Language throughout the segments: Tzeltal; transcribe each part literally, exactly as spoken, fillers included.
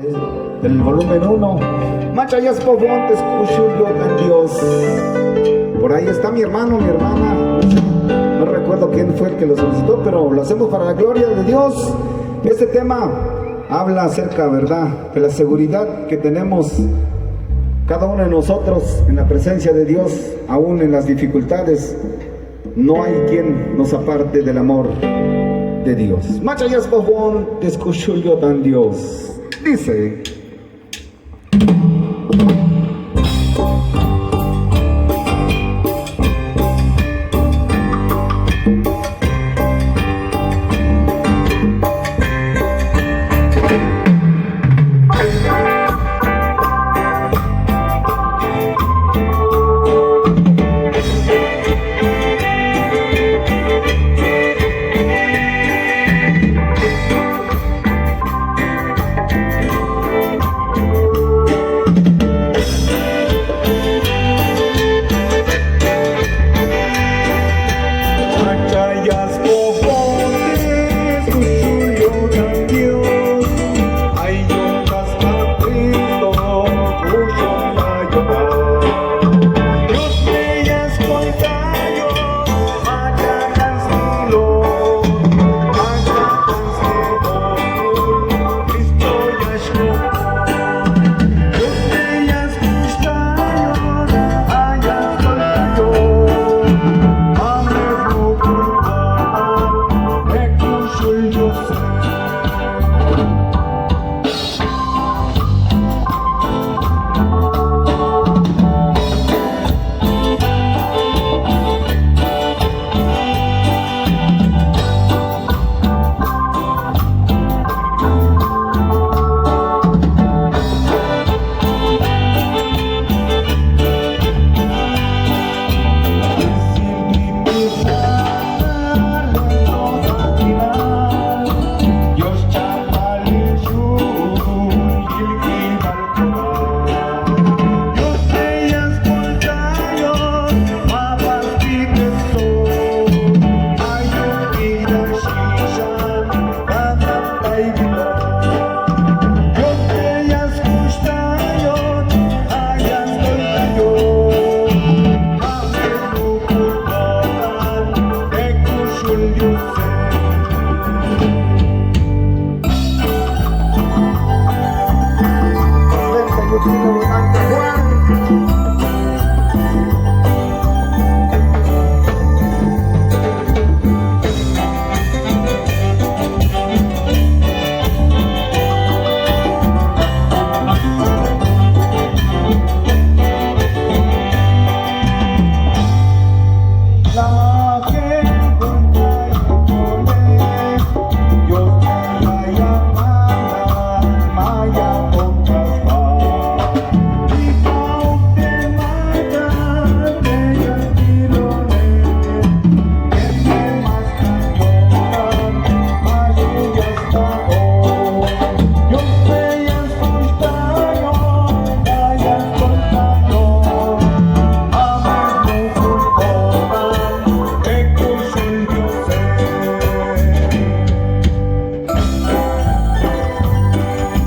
El volumen uno. Mach'a ya spojbon te sk'uxul yo'tan Dios. Por ahí está mi hermano, mi hermana. No recuerdo quién fue el que lo solicitó, pero lo hacemos para la gloria de Dios. Este tema habla acerca, ¿verdad?, de la seguridad que tenemos cada uno de nosotros en la presencia de Dios, aún en las dificultades. No hay quien nos aparte del amor de Dios. Mach'a ya spojbon te sk'uxul yo'tan Dios. Dice.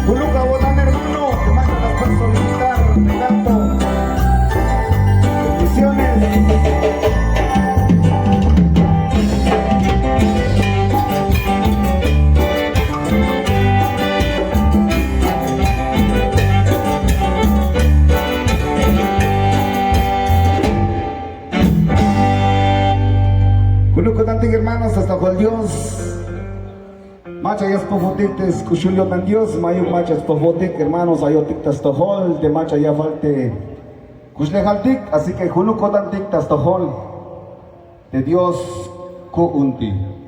Kuluk awo'tan, hermano, que más nos puedes solicitar de canto. Bendiciones. Kuluk ko'tantik, hermanos, ta stojol Dios. Mach'a ya spojbotik te sk'uxul yo'tan Dios, mayuk mach'a spojbotik, hermanos, ayotik ta stojol te mach'a ya falta kuxlejaltik, así que kuluk ko'tantik ta stojol te Dios ku'untik.